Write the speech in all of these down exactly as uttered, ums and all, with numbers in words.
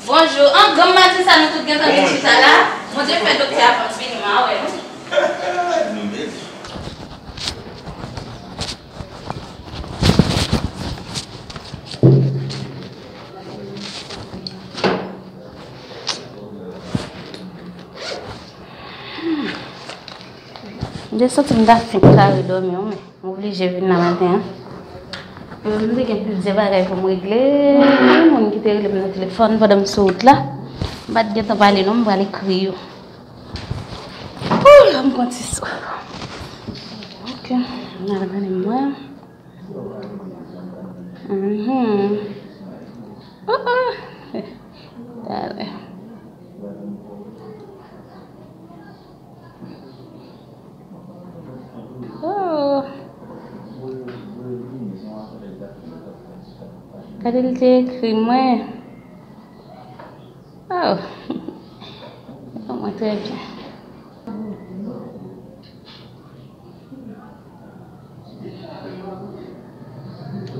Bonjou. An, granm maten sa nou tout gentan vin chita la. Bondye fè doktè a pa vini, m a wè nou. M te santi m ta fenk kare dòmi wi, men m oblije vin la maten an. M te gen plizyè bagay pou m regle. Moun ki te rele m nan telefòn pandan m sou wout la. M pa t gentan pale non, m pral ekri yo. Ooh, m pran ti souf. Ok, m al gade mwen. Mhm. Oh, oh. Talè. Oh. Gade, li te ekri mwen. Oh. Li ban mwen trè byen.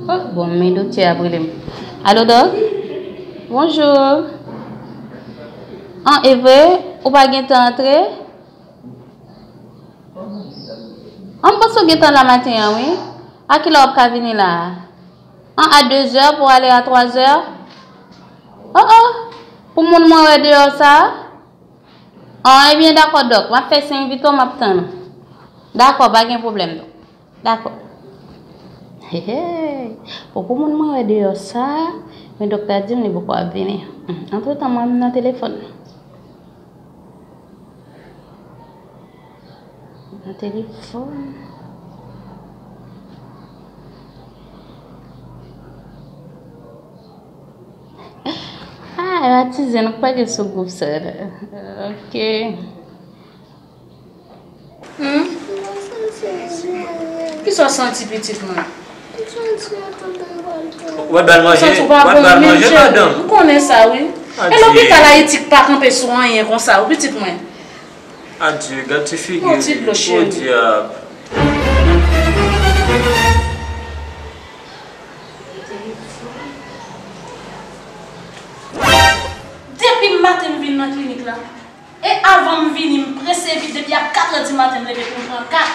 Oh, bon, men doktè ap rele m. Alo, dòk? Bonjou. An, e vre? Ou pa gentan antre? An, m panse w gentan la maten an, wi. A kilè w ap ka vini la a? An, a de zè pou ale a twa zè? Oh, oh. Pou moun mwen wè deyò sa a? An, ebyen, dakò, dòk. M ap fè siy vit ou, m ap tann ou. Dakò, pa gen pwoblèm, dòk. Dakò. Hey, hey. Poko moun mwen wè deyò sa, men dòk la di m li poko ap vini. Hmm, antretan, mwen, m nan telefòn. Nan telefòn. Ah, atize, nou pa gen sou gwoup sa. Ok. Hmm? Kisa w santi, pitit mwen? Ou pa t ba l manje? Ou pa t ba l manje, madanm? M konnen sa, wi. E lopital Ayiti k pa kanpe sou anyen konsa, wi, pitit mwen. Adye, gad ti figi li. Yon ti dlo, cheri. Podyab. Depi maten m vin nan klinik la, e avan m vini, m prese vit, depi a katrè di maten m leve pou m pran kat.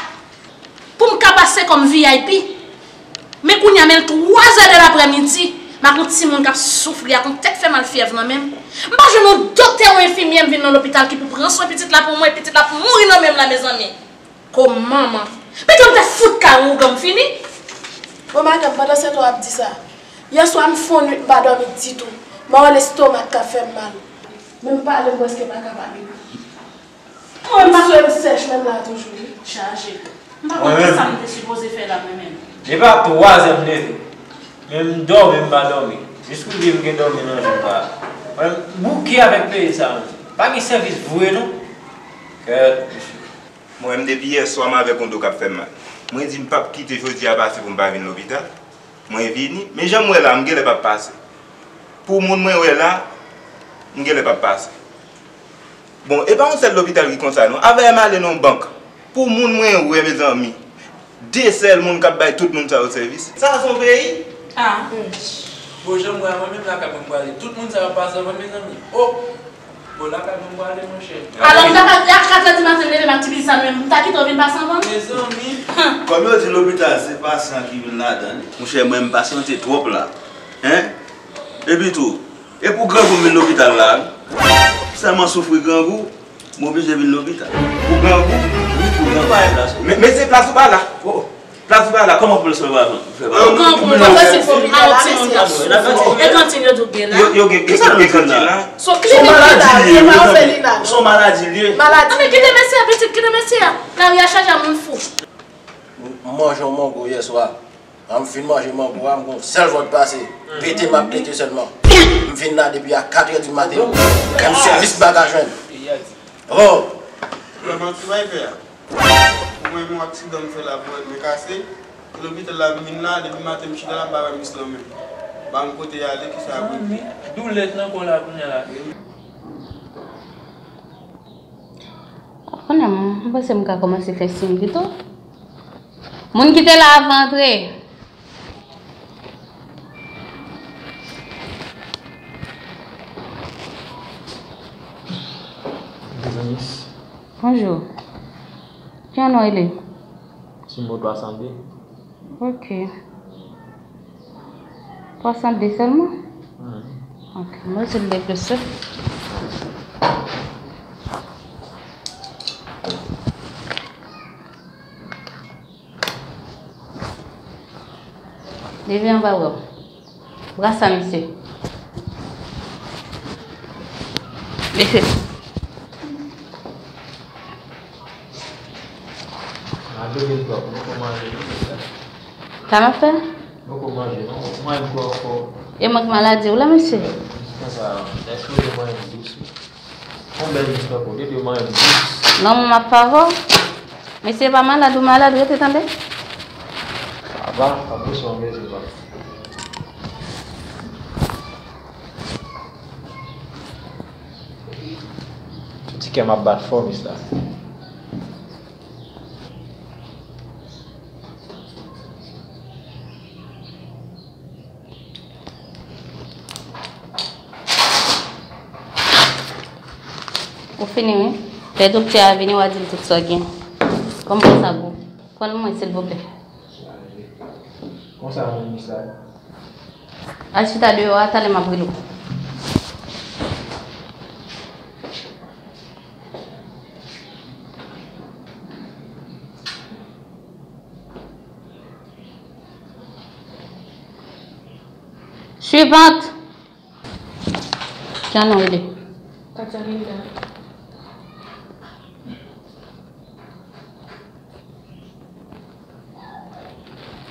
Pou m ka pase kòm V I P. Men kounye a, men l twazè de laprèmidi, m ak yon timoun k ap soufri ak yon tèt fè mal, fyèv nan men m. M pa jwenn yon doktè ou enfimyè, m vin nan lopital ki pou pran swen pitit la pou mwen, pitit la ap mouri nan men m la, mezanmi. Kòm manman. Petèt m te fout kay yon ougan m fini. Bon, madanm, pandan se tan w ap di sa, yè swa m fè yon nwit m pa dòmi ditou. M a wè lestomak k ap fè m mal. Menm pale m prèske pa kapab epi. Mwen pa sou m sèch menm la toujou, wi. Chaje. M pa konn kisa m te sipoze fè la, mwen menm. Depi a twazè m leve. Men m dòmi, m pa dòmi. Jis pou di m gen dòmi nan jou pa. Mwen, m bouke avèk peyi sa, mwen. Pa gen sèvis vre, non. Kèt, mesye. Mwen menm, depi yè swa, m avèk yon do k ap fè m mal. Mwen di m p ap kite jodi a pase pou m pa vin lopital. Mwen vini. Men jan m wè la, m genlè p ap pase. Pou moun mwen wè la, m genlè p ap pase. Bon, e pa yon sèl lopital ki konsa, non. Avè m ale nan yon bank. Pou moun mwen wè, mezanmi. De sèl moun k ap bay tout moun sa yo sèvis. Sa a se yon peyi? Ah. Bon, jan m wè a, mwen menm lakay mwen m prale. Tout moun sa yo ap pase anvan m, mezanmi. Oh! Bon, lakay mwen m prale, monchè. Alò, m ta ka, a katrè di maten, m leve, m ak ti pitit sa, men m ta kite w vin pase anvan m? Mezanmi. Kòm yo di lopital, se pasyan ki vin ladan li. Monchè, mwen, m pasyante twòp la. Hein? Epi tou, e pou grangou m vin lopital la, wi. Sèlman soufri grangou, m oblije vin lopital. Pou grangou? Wi, pou grangou. Men, men se plas ou pa la. Oh, oh. Plas ou pa la, kòman pou l sove avan? Ou fè pa. Ou konn pou mwen fè se fo pi a yon timoun k ap soufri. E kantin yo di w gen la? Yo, yo gen, gen kantin la. Se yon klinik ki la, se pa òfelina. Se yon maladi l ye. Maladi. Anben, kite mesye a, pitit, kite mesye a. Lari a chaje a moun fou. M manje yon mango yè swa. An m fin manje mango a, m gon sèl vant pase. Pete m ap pete sèlman. M vin la depi a katrè di maten. Menm sèvis m pa ka jwenn. Oh! Vrèman, ki bay pè a? Mwen, yon aksidan m fè la, bwè m kase. Lopital la, m vin la, depi maten m chita la, m pa wè misye nan men m. Ban m kote y ale, kisa pou di? Doulè nan kò la kounye a la. Kounye a, m panse m ka kòmanse fè siy pito. Moun ki te la avan antre. Bonjou. Ki non w rele? Timo twa san de. Ok. Twa san de sèlman? Hmm. Ok. Mwen se l deplase. Leve anba bra w. Brasa misye. Mesye. Mwen poko manje non, mesye. Sa m ap fè? Mwen poko manje non, mwen twò fò. E mwen k maladi w la, mesye. Konsa, èske w te manje jis wi? Yon bèl jis tankou, depi w manje jis. Non, mwen m ap favò. Mesye pa malad, ou malad, rete tande. Sa va, pa presyon, mesye pa. Ti kè m ap bat fò, mesye. Ou fini, wi. Lè doktè a vini, w a di l tout sa w gen. Kòm konsa, gwo. Pran l mwen, silvouplè. Konsa, minis la. Al chita deyò a, talè m ap rele w. Suivante. Ki non w rele? Katialinda.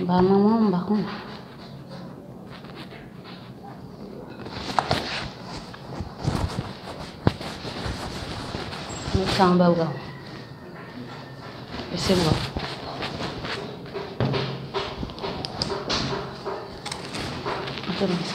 Ba manman w, m pa konnen. Met sa anba bra w. Mesye bò. Antre nan sa.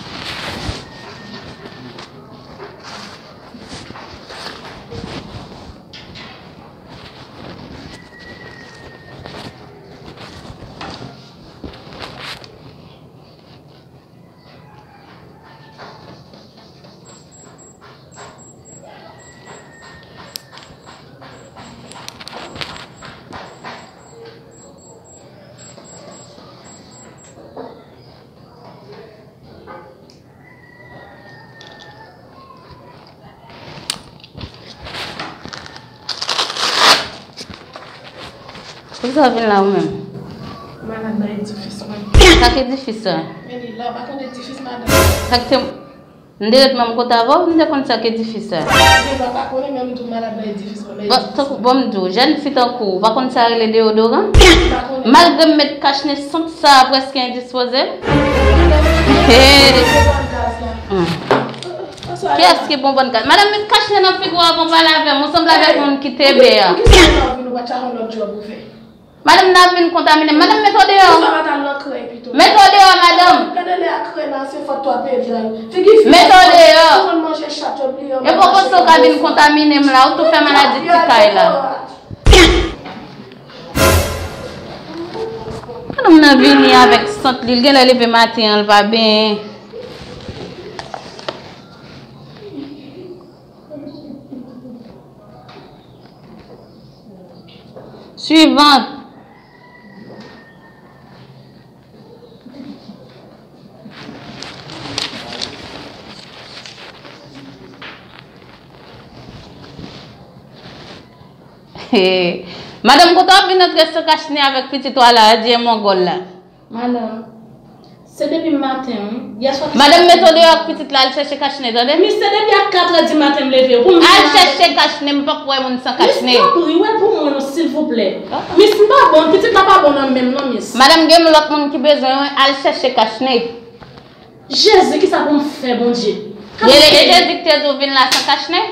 Poukisa w vin la ou menm? Malad nan edifis mwen. Sa k edifis sa? Men li la, w pa konn edifis madanm? Sa k te, m te ret menm kote avè w, m te konn sa k edifis sa. Li la, w pa konnen, men m di w malad nan edifis mwen, nan edifis mwen. Bon, tankou, bon, m di w, jèn fi tankou w, w pa konn sa rele deyodoran? M pa konnen. Malgre m met kachnen, sant sa a prèske endispoze. Hey! Kiyès ki bon bann gaz? Madanm, met kachnen nan figi w avan w pale avè m. Ou sanble avèk moun ki tebe a. Madanm nan vin kontamine m. Madanm, mete w deyò. Mete w deyò, madanm. Mete w deyò. E poko sa w ka vin kontamine m la, ou tou fè maladi ti kay la. Madanm nan vini avèk sant li, l genlè leve maten an, l pa benyen. Suivante. Madanm, kote w ap vin antre san kachnen avèk pitit ou a la, adye mongòl la? Madanm, se depi maten, wi. Yèswa. Madanm, mete w deyò ak pitit la, al chèche kachnen, tande? Mis, se depi a katrè di maten m leve, pou m vin la. Al chèche kachnen, m p ap wè moun san kachnen. Mis, tanpri, wè pou mwen non, silvouplè. Mis, m pa bon, pitit la pa bon nan men m non, mis. Madanm, gen lòt moun ki bezwen, wi, al chèche kachnen. Jezi, kisa pou m fè, Bondye? Rele Jezi ki te di w vin la san kachnen.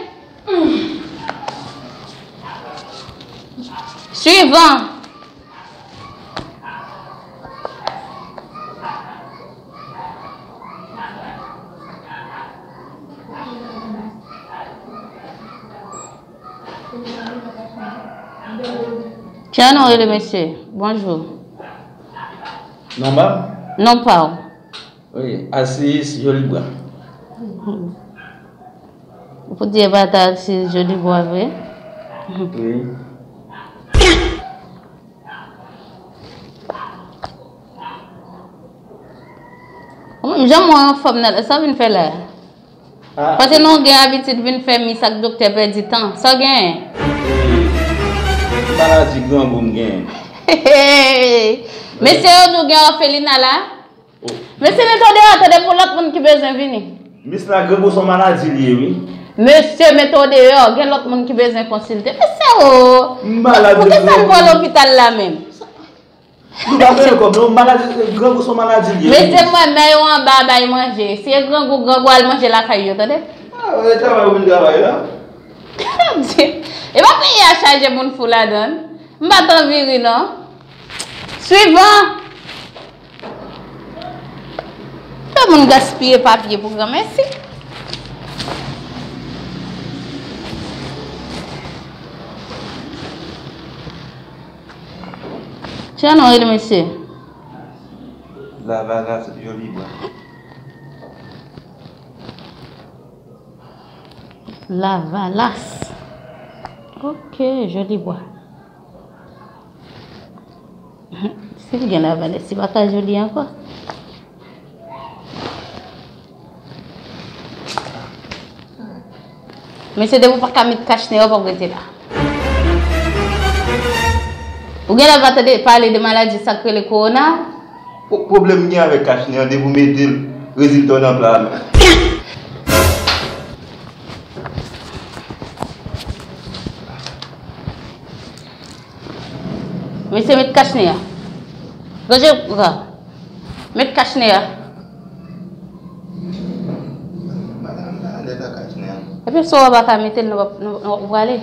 Suivant. Ki non w rele, mesye? Bonjou. Non pa m? Non pa w. Wi, Asis Jolibra. Ou pou di e pa ta Asis Jolibra vre? Wi. Jan m wè w anfòm nan, sa w vin fè la? Ah. Paske nou gen abitid vin fè mis ak doktè pèdi tan. Sa w genyen? Maladi grangou m genyen. Mesye yo di w gen òfelina la? Oh. Mesye, mete w deyò, tande, pou lòt moun ki bezwen vini. Mis la, grangou se yon maladi li ye, wi. Mesye, mete w deyò, gen lòt moun ki bezwen konsilte. Mesye, o. Maladi grangou. Poukisa n pran lopital la menm? Nou pa genyen kòb, non, maladi, grangou se yon maladi li ye. Mesye, m wè mè yo anba bay manje. Si e grangou, grangou al manje lakay yo, tande? Ah, e travay ou vin travay la? E pa peyi a chaje moun fou ladan l. M pa t anvi ri, non. Swivan! Fè moun gaspiye papye pou granmèsi. Jan nou rele mesye? Lavalas Jolibwa. Lavalas. Ok, Jolibwa. Si l gen Lavalas, li pa ka joli ankò. Mesye, depi w pa ka met kach nè, w p ap rete la. Ou genlè pa tande pale de maladi sa k rele kowona? Pwoblèm m gen avèk kach nè an, depi w mete l, rezilta w nan pla a menm. Mesye, met kach nè a. Ranje, met kach nè a. Madanm, pa alèz ak kach nè a. Epi si w pa ka mete l, nou p ap, nou, nou p ap prale.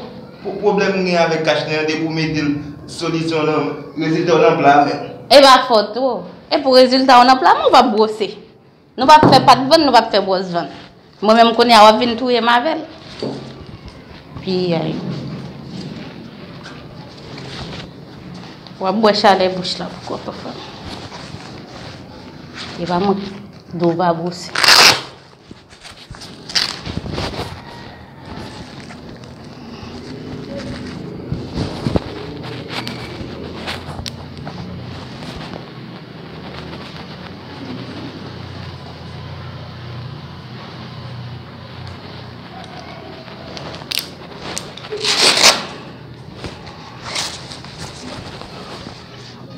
Pwoblèm m gen avèk kach nè a, depi w mete l, solisyon nan, rezilta w nan pla a menm. E pa fòt ou. E pou rezilta w nan pla, men w p ap bwose. Nou p ap fè pat vann, nou p ap fè bwòs vann. Mwen menm kounye a w ap vin touye m avè l. Piyay. W ap bwè chalè bouch la pou kò pa fè m. E pa mwen, dlo pa bwose.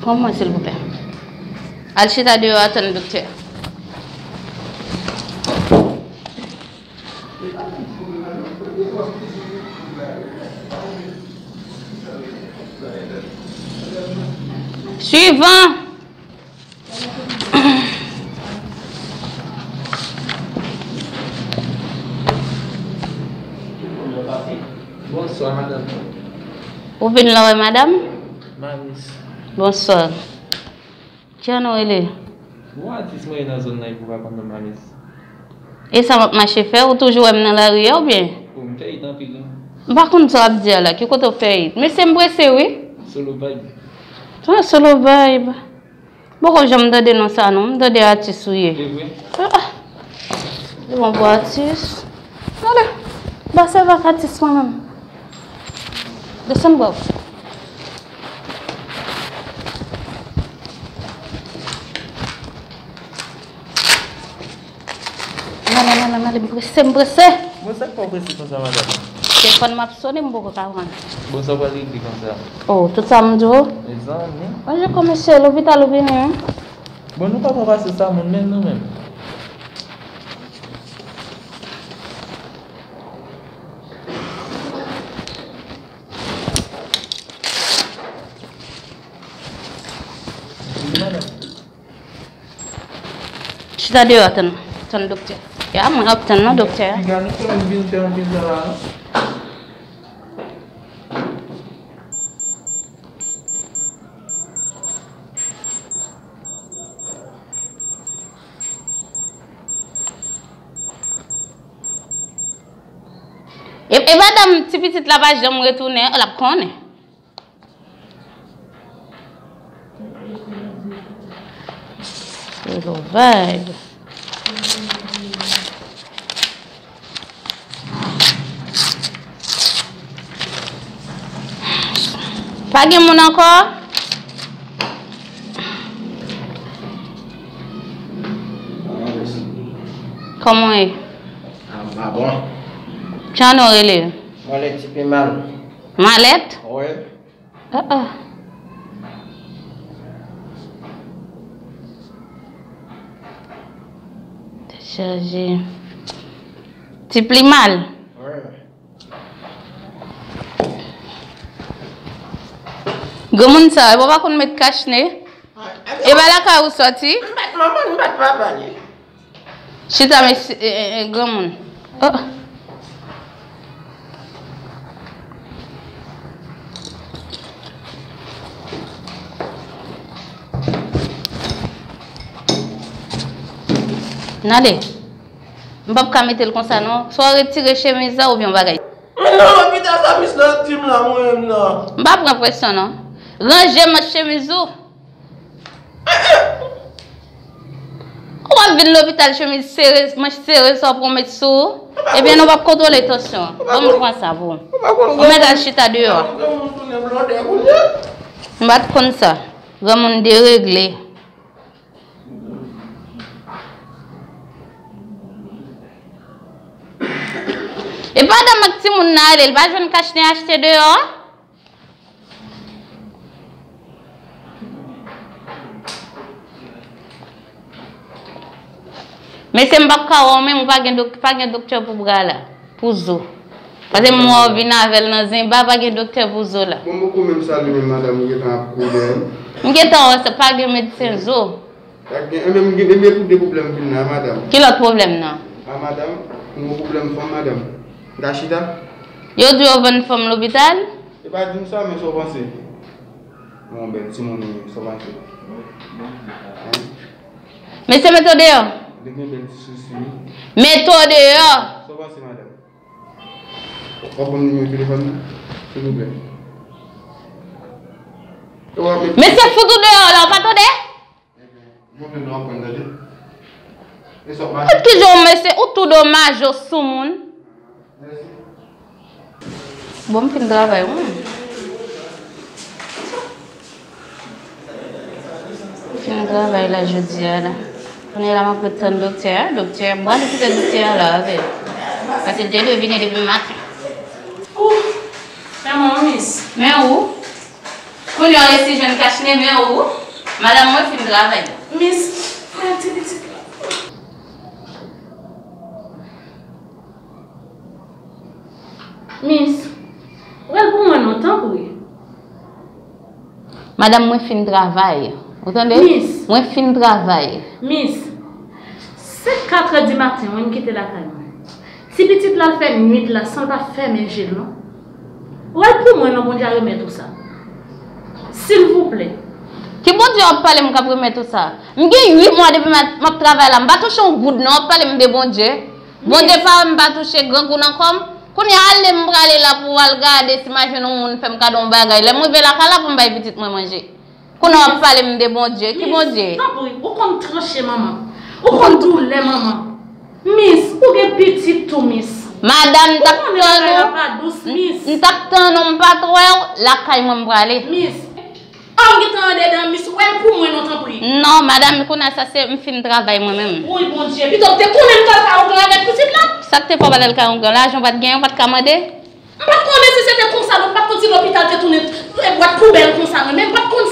Pran mwen, silvouplè. Al chita deyò, atann doktè. Swivan. Bonswa, madanm. Ou vin la wè madanm? Mamis. Bonswa. Kijan nou rele? Bon, atis mwen ye nan zòn nan, epi w pa konn non Mamis. E sa m ap mache fè? Ou toujou wè m nan lari a, oubyen? Bon, m fè it anpil, wi. M pa konn sa w ap di a la. Ki kote w fè it? Mesye, m prese, wi. Solo Vibe. Ah, Solo Vibe. M poko janm tande non sa, non. M tande atis ou ye. E vre? Ah, ah. Se bon pou atis. Gade, m pa sèvi ak atis mwen menm. Desann bò. Nan, nan, nan, nan, nan, m prese, m prese. Bon, sa k fè w prese konsa, madanm? Telefòn m ap sonnen, m poko ka pran. Bon, sa w pral regle konsa? Oh, tout sa m di w? Mezanmi. Mwen je kòmanse lopital ou vini, wi. Bon, nou pa pran pase sa, moun, men nou menm. Chita deyò, tann, tann doktè. Ya, mwen ap tann non doktè a. Piga nou fè moun vin fè yon vizit la, non? E, e madanm ti pitit la pa janm retounen, l ap konnen. Solo Vibe. Pa gen moun ankò? Kòman w ye? Ah, m pa bon. Jan nou rele? Mwen lè ti pi mal. Malèt? Wi. Ah, ah. Dechaje. Ti pli mal. Wi. Granmoun sa, e pa konn met kachne. E pa lakay ou sòti? M bat manman, m bat papa li. Chita, mesye, e, e, e, granmoun. Oh. N ale. M p ap ka mete l konsa, non. Swa w retire chemiz la oubyen yon bagay. Men nan lopital sa, mis la ap di m la, mwen menm nan. M pa pran presyon, non. Ranje manch chemiz ou. Ou ap vin lopital, chemiz sere, manch sere, sa w pran met sou ou. Ebyen, nou p ap kontwole tansyon an. Ban m pran sa pou ou. Ou mèt al chita deyò a. M pa t konn sa. Granmoun deregle. E pa dam ak timoun nan ale, l pa jwenn kachne achte deyò a? Mesye, m p ap ka wè w menm, ou pa gen dok-, pa gen doktè pou bra la, pou zo. Paske m wè w vin avè l nan zenba, pa gen doktè pou zo la. Bon, m poko menm salye menm madanm, ou gentan ap kouri dèyè m. M gentan wè sa, pa gen medsen zo. Sa k gen, enben, m gen, enben, pou de pwoblèm vin la, madanm. Ki lòt pwoblèm nan? A, madanm, m gen pwoblèm fanm, madanm. M ka chita? Yo di yo vann fanm lopital? E pa di m sa, men sa w panse? Yon bèl timoun, sa w panse? Hein? Mesye, mete w deyò. Li gen bèl ti sousi. Mete w deyò. Sa w panse, madanm? W ap ban m nimewo telefòn nan, silvouplè? E w ap met... Mesye, fout ou deyò la, ou pa tande? Ebyen, mwen menm nan w ap pran, tande? E sa w pa... Gad kijan w mesye, ou tou domaj, ou soumoun. Mèsi. Bon, m fin travay, wi. Fin travay la jodi a la. Kounye a la m ap ret tann doktè a. Doktè a, m prale kite doktè a la avè l. Paske l te dwe vini depi maten. Ou, men mwen, mis. Men ou? Kounye a w resi jwenn kachne, men ou? Madanm mwen fin travay. Mis, mwen ti pitit la. Mis, rèl pou mwen non, tanpri. Madanm, mwen fin travay. Ou tande? Mis. Mwen fin travay. Mis, se katrè di maten, wi, m kite lakay mwen. Ti pitit la al fè nwit la san l pa fèmen je l, non. Rèl pou mwen non, Bondye a remèt ou sa. Silvouplè. Ki Bondye w ap pale m k ap remèt ou sa? M gen uit mwa depi m ap, m ap travay la. M pa touche yon goud non, w ap pale m de Bondye. Bondye pa wè m pa touche grangou nan kò m. Kounye a ale m prale la pou w al gade si m a jwenn yon moun fè m kado yon bagay. Lè m rive lakay la pou m bay pitit mwen manje. Kounye a w ap pale m de Bondye. Ki Bondye? Tanpri, ou konn tranche manman. Ou konn doulè manman. Mis, ou gen pitit tou, mis. Madanm, m t ap tann ou. M t ap tann ou, m pa t wè w. Lakay mwen m prale. Mis, an m gentan andedan, mis, wè l pou mwen non, tanpri. Non, madanm, kounye a sa se m fin travay mwen menm. Woy, Bondye, pito m te konnen m t al kay ongle avèk pitit la. Sa k te fè w pa t al kay ongle? Lajan w pa t genyen, w pa t ka mande? M pa t konnen si se te konsa, non, m pa t konn si lopital te tounen e bwat poubèl konsa, non, men m pa t konn